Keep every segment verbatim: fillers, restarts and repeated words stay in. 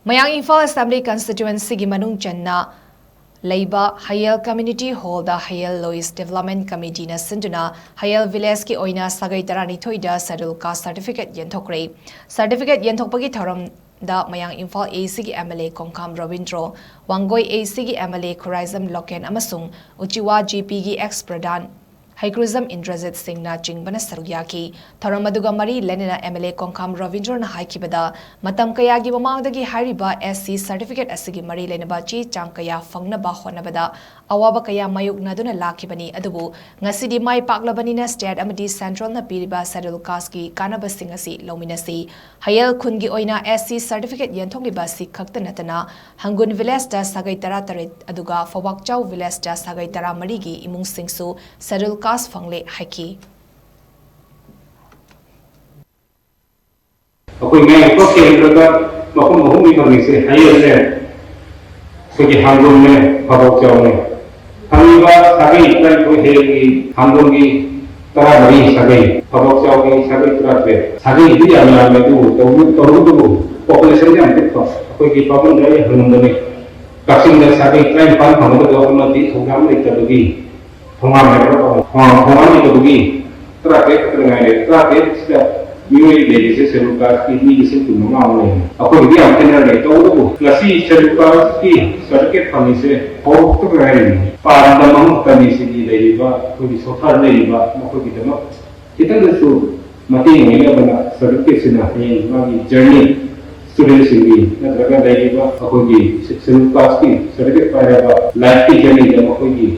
ꯃꯌꯥꯡ ꯏꯝꯐꯥꯜ ꯑꯦꯁꯦꯝꯕ꯭ꯂꯤ ꯀꯟꯁꯇꯤꯇ꯭ꯋꯦꯟꯁꯤꯒꯤ ꯃꯅꯨꯡ ꯆꯟꯅ ꯂꯩꯕ ꯍꯌꯦꯜ ꯀꯝꯃ꯭ꯌꯨꯅꯤꯇꯤ ꯍꯣꯜꯗ ꯍꯌꯦꯜ ꯂꯣꯏꯁ ꯗꯤꯕꯦꯂꯞꯃꯦꯟ ꯀꯃꯤꯇꯤꯅ ꯁꯤꯟꯗꯨꯅ ꯍꯌꯦꯜ ꯚꯤꯂꯦꯖꯀꯤ ꯑꯣꯏꯅ ꯁꯥꯒꯩ ꯇꯔꯥꯅꯤꯊꯣꯏꯗ ꯁꯦꯗ꯭ꯌꯨꯜ ꯀꯥꯁ ꯁꯥꯔꯇꯤꯐꯤꯀꯦꯠ ꯌꯦꯟꯊꯣꯛꯈ꯭ꯔꯦ꯫ ꯁꯥꯔꯇꯤꯐꯤꯀꯦꯠ ꯌꯦꯟꯊꯣꯛꯄꯒꯤ ꯊꯧꯔꯝꯗ ꯃꯌꯥꯡ ꯏꯝꯐꯥꯜ ꯑꯦꯁꯤꯒꯤ M L A Kongkham Robindro, Wangoi ꯑꯦꯁꯤꯒꯤ M L A Khuraijam Loken ꯑꯃꯁꯨꯡ ꯎꯆꯤꯋꯥ ꯖꯤ ꯄꯤꯒꯤ ꯑꯦꯛꯁ ꯄ꯭ꯔꯙꯥꯟ ꯍꯩꯀ꯭ꯔꯨꯖꯝ ꯏꯟꯗ꯭ꯔꯖꯤꯠ ꯁꯤꯡꯅ ꯆꯤꯡꯕꯅ ꯁꯔꯨꯛ ꯌꯥꯈꯤ꯫ ꯊꯧꯔꯝ ꯑꯗꯨꯒ ꯃꯔꯤ ꯂꯩꯅꯅ ꯑꯦꯝ ꯑꯦꯜ ꯑꯦ ꯀꯣꯡꯈꯥꯝ ꯔꯕꯤꯟꯗ꯭ꯔꯣꯅ ꯍꯥꯏꯈꯤꯕꯗ, ꯃꯇꯝ ꯀꯌꯥꯒꯤ ꯃꯃꯥꯡꯗꯒꯤ ꯍꯥꯏꯔꯤꯕ ꯑꯦꯁ ꯁꯤ ꯁꯥꯔꯇꯤꯐꯤꯀꯦꯠ ꯑꯁꯤꯒꯤ ꯃꯔꯤ ꯂꯩꯅꯕ ꯆꯦ ꯆꯥꯡ ꯀꯌꯥ ꯐꯪꯅꯕ ꯍꯣꯠꯅꯕꯗ ꯑꯋꯥꯕ ꯀꯌꯥ ꯃꯥꯌꯣꯛꯅꯗꯨꯅ ꯂꯥꯛꯈꯤꯕꯅꯤ, ꯑꯗꯨꯕꯨ ꯉꯁꯤꯗꯤ ꯃꯥꯏ ꯄꯥꯛꯂꯕꯅꯤꯅ ꯁ꯭ꯇꯦꯠ ꯑꯃꯗꯤ ꯁꯦꯟꯇ꯭ꯔꯦꯜꯅ ꯄꯤꯔꯤꯕ ꯁꯦꯗ꯭ꯌꯨꯜ ꯀꯥꯁꯀꯤ ꯀꯥꯟꯅꯕꯁꯤꯡ ꯑꯁꯤ ꯂꯧꯃꯤꯟꯅꯁꯤ꯫ ꯍꯌꯦꯜ ꯈꯨꯟꯒꯤ ꯑꯣꯏꯅ ꯑꯦꯁ ꯁꯤ ꯁꯥꯔꯇꯤꯐꯤꯀꯦꯠ ꯌꯦꯟꯊꯣꯛꯂꯤꯕ ꯑꯁꯤ ꯈꯛꯇ ꯅꯠꯇꯅ, ꯍꯪꯒꯨꯟ ꯚꯤꯂꯦꯖꯇ ꯁꯥꯒꯩ ꯇꯔꯥꯇꯔꯦꯠ, ꯑꯗꯨꯒ ꯐꯧꯕꯥꯛꯆꯥꯎ ꯚꯤꯂꯦꯖꯇ ꯁꯥꯒꯩ ꯇꯔꯥꯃꯔꯤꯒꯤ ꯏꯃꯨꯡꯁꯤꯡꯁꯨ ꯁꯦꯗ꯭ꯌꯨꯜ ꯀꯥꯁ ꯐꯪꯂꯦ ꯍꯥꯏꯈꯤ꯫ ꯑꯩꯈꯣꯏ ꯃꯌꯥꯝ ꯄꯨꯂꯞ ꯀꯦꯟꯗ꯭ꯔꯗ ꯃꯐꯝ ꯑꯍꯨꯝꯅꯤ ꯐꯪꯉꯤꯁꯦ, ꯍꯌꯦꯜꯅꯦ, ꯑꯩꯈꯣꯏꯒꯤ ꯍꯥꯡꯗꯣꯡꯅꯦ, ꯐꯕꯣꯛ ꯆꯥꯎꯅꯦ꯫ ꯐꯪꯉꯤꯕ ꯁꯥꯒꯩ ꯇꯔꯥꯅꯤꯊꯣꯏ ꯍꯌꯦꯜꯒꯤ ꯍꯥꯡꯗꯣꯡꯒꯤ ꯇꯔꯥꯃꯔꯤ ꯁꯥꯒꯩ, ꯐꯕꯣꯛ ꯆꯥꯎꯒꯤ ꯁꯥꯒꯩ ꯇꯔꯥꯇꯔꯦꯠ꯫ ꯁꯥꯒꯩꯗꯤ ꯌꯥꯝ ꯌꯥꯝꯃꯦ, ꯑꯗꯨꯕꯨ ꯇꯧꯔꯨ-, ꯇꯧꯔꯨꯕꯗꯕꯨ ꯄꯣꯄꯨꯂꯦꯁꯟ ꯌꯥꯝ ꯄꯤꯛꯄ꯫ ꯑꯩꯈꯣꯏꯒꯤ ꯄꯥꯕꯨꯡꯗ ꯑꯩ ꯍꯪꯉꯝꯕꯅꯤ, ꯀꯛꯆꯤꯡꯗ ꯁꯥꯒꯩ ꯇꯔꯥꯅꯤꯄꯥꯟ ꯐꯪꯒꯗꯕ ꯑꯃꯗꯤ ꯊꯧꯗꯥꯡ ꯂꯩꯇꯕꯒꯤ ꯊꯣꯉꯥꯝ ꯍꯥꯏꯕ ꯊꯣꯉꯥꯝ ꯊꯣꯉꯥꯝ ꯂꯩꯇꯕꯒꯤ ꯇꯔꯥꯇꯔꯦꯠ ꯈꯛꯇ ꯉꯥꯏꯔꯦ꯫ ꯇꯔꯥꯇꯔꯦꯠꯁꯤꯗ ꯃꯤꯑꯣꯏ ꯂꯩꯔꯤꯁꯦ ꯁꯦꯗ꯭ꯌꯨꯜ ꯀꯥꯁꯀꯤ ꯃꯤ ꯂꯤꯁꯤꯡ ꯀꯨꯟ ꯃꯉꯥꯃꯨꯛ ꯂꯩꯔꯦ꯫ ꯑꯩꯈꯣꯏꯒꯤꯗꯤ ꯌꯥꯝ ꯈꯦꯠꯅꯔꯦ꯫ ꯇꯧꯕꯇꯕꯨ ꯉꯁꯤ ꯁꯦꯗ꯭ꯌꯨꯜ ꯀꯥꯁꯀꯤ ꯁꯥꯔꯇꯤꯐꯤꯀꯦꯠ ꯐꯪꯉꯤꯁꯦ ꯍꯧꯔꯛꯇ ꯉꯥꯏꯔꯤꯕꯅꯤ꯫ ꯄꯥꯟꯗꯝ ꯑꯃꯈꯛꯇꯅꯤ, ꯁꯤꯒꯤ ꯂꯩꯔꯤꯕ ꯑꯩꯈꯣꯏꯒꯤ ꯁꯣꯊꯔ ꯂꯩꯔꯤꯕ ꯃꯈꯣꯏꯒꯤꯗꯃꯛ ꯈꯤꯇꯪꯗꯁꯨ ꯃꯇꯦꯡ ꯑꯣꯏꯅꯕꯅ ꯁꯥꯔꯇꯤꯐꯤꯀꯦꯠꯁꯤꯅ ꯍꯌꯦꯡ ꯃꯥꯒꯤ ꯖꯔꯅꯤ, ꯁ꯭ꯇꯨꯗꯦꯟꯁꯤꯡꯒꯤ ꯅꯠꯇ꯭ꯔꯒ ꯂꯩꯔꯤꯕ ꯑꯩꯈꯣꯏꯒꯤ ꯁꯦꯗ꯭ꯌꯨꯜ ꯀꯥꯁꯀꯤ ꯁꯥꯔꯇꯤꯐꯤꯀꯦꯠ ꯄꯥꯏꯔꯕ ꯂꯥꯏꯐꯀꯤ ꯖꯔꯅꯤꯗ ꯃꯈꯣꯏꯒꯤ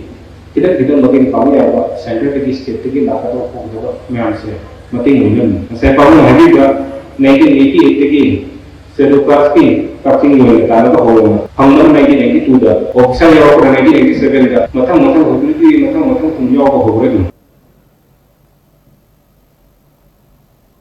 ꯈꯤꯇꯪ ꯈꯤꯇꯪ ꯃꯇꯦꯡ ꯄꯥꯡꯕ ꯌꯥꯕ ꯁꯦꯟꯇ꯭ꯔꯦꯜꯗꯒꯤ, ꯁ꯭ꯇꯦꯠꯇꯒꯤ ꯂꯥꯛꯀꯗꯕ ꯈꯣꯠꯀꯗꯕ ꯃꯌꯥꯝꯁꯦ ꯃꯇꯦꯡ ꯑꯣꯏꯅꯕꯅꯤ꯫ ꯉꯁꯥꯏ ꯄꯥꯕꯨꯡꯅ ꯍꯥꯏꯕꯤꯕ, ꯅꯥꯏꯟꯇꯤꯟ ꯑꯩꯠꯇꯤ ꯑꯩꯠꯇꯒꯤ ꯁꯦꯗ꯭ꯌꯨꯜ ꯀꯥꯁꯀꯤ ꯀꯛꯆꯤꯡꯒꯤ ꯑꯣꯏꯅ ꯇꯥꯟꯅꯕ ꯍꯧꯔꯕꯅꯤ꯫ ꯐꯪꯅꯕ ꯅꯥꯏꯟꯇꯤꯟ ꯑꯩꯠꯇꯤ ꯇꯨꯗ ꯑꯣꯐꯤꯁꯥꯔ ꯌꯥꯎꯔꯛꯄꯅ ꯅꯥꯏꯟꯇꯤꯟ ꯑꯩꯠꯇꯤ ꯁꯚꯦꯟꯗ ꯃꯊꯪ ꯃꯊꯪ ꯍꯧꯕꯗꯒꯤ ꯃꯊꯪ ꯃꯊꯪ ꯁꯨꯝ ꯌꯥꯎꯕ ꯍꯧꯔꯦ ꯑꯗꯨꯝ꯫